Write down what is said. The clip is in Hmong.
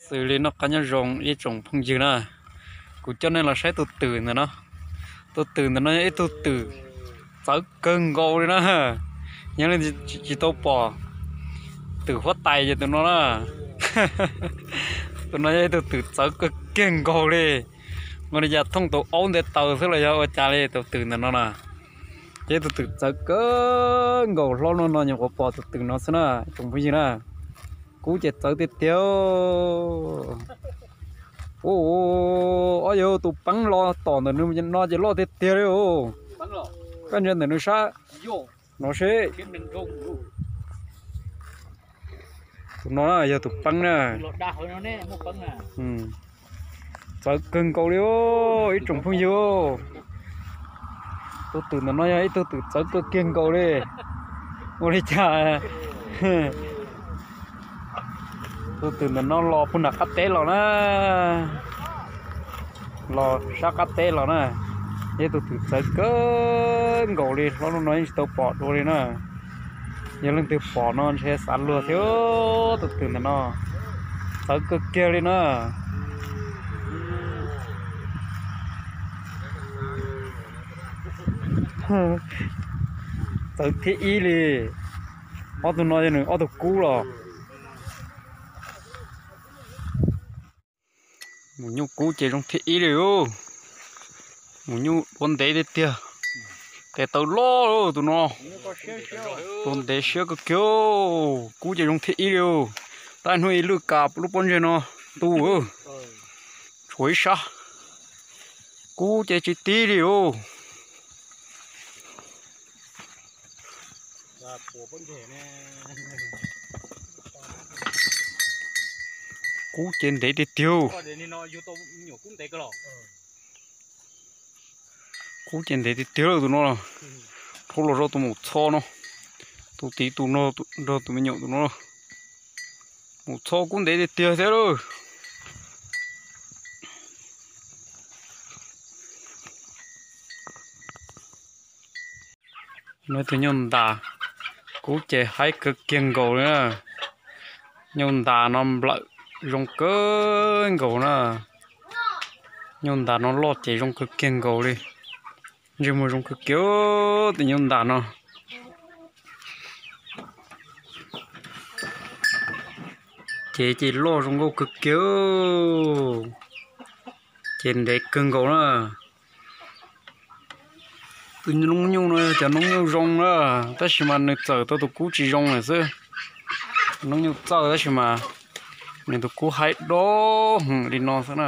Xws li noj qab nyob zoo ib tsoom phooj ywg na, kuv coj nej los saib tus twm ntawm no. Tus twm ntawm no yog ib tug twm txawv kawg nkaus li na. Yog leej twg tsis tau pom twm huab tais ces tus no na. Tus no yog ib tug twm txawv kawg kiag nkaus li. Ua li cas thooj tus aub nte taws xwb los yog ua cas li tus twm ntawm no na. Ces tus twm txawv kawg nkaus, hlob no no nyuam qhuav pom tus twm no xwb na, tsoom phooj ywg na. Kub ces txawv tiag tiag. Ua, ob yog tus peeb los tom ntawm nws no ces loj tiag tiag li os. Koj ntsia ntawm nws sab no seb. Tus no na yog tus peeb na. Txawv kawg nkaus li os ib tsoom phooj ywg. Tus twm ntawm no yog ib tug twm txawv kawg kiag nkaus li. Ua li cas tus twm ntawm no los puag nram qab teb los na, los sab qab teb los na. Yog tus twm txawv kawg nkaus li, hlob hnub no yeej tsis tau pom dua li na. Yog leej twg pom no ntshe xav luag thiab. Tus twm ntawm no txawv kawg kiag li na. Txawv thib ib li. Ob tug no yog nws ob tug kub los. Mus nyuj kub ces zoo thib ib li os. Mus nyuj ua ntev tiag tiag. Tes taw loj tus no. Ua ntev siab kawg kiag. Kub ces zoo thib ib li os. Tab hnub ib lwj kas lub pob ntseg no tu, tshuav ib sab. Kub ces tsis tib li os. Kub ces ntev tiag tiag. Kub ces ntev tiag tiag tus no. Dhau los rau tus maum txho no, tus tid tus no, nrog tus me nyuam tus no. Maum txho kub ntev tiag tiag thiab lawm. No tus nyuj ntas, kub ces haib kawg kiag nkaus li na. Nyuj ntas no nplawm zoo kawg nkaus na. Nyuj ntas no loj ces zoo kawg kiag nkaus li. Ntsej muag zoo kawg kiag tus nyuj ntas no. Ces ces loj zoo nkauj kawg kiag. Ces ntev kawg nkaus na. Tus noob nyuj no yog cov noob nyuj zoo na, tab sis mas nws txawm tau tus kub tsis zoo lawm xwb. Noob nyuj txawj tab sis mas nws tus kub haib dob hwm li no xwb na.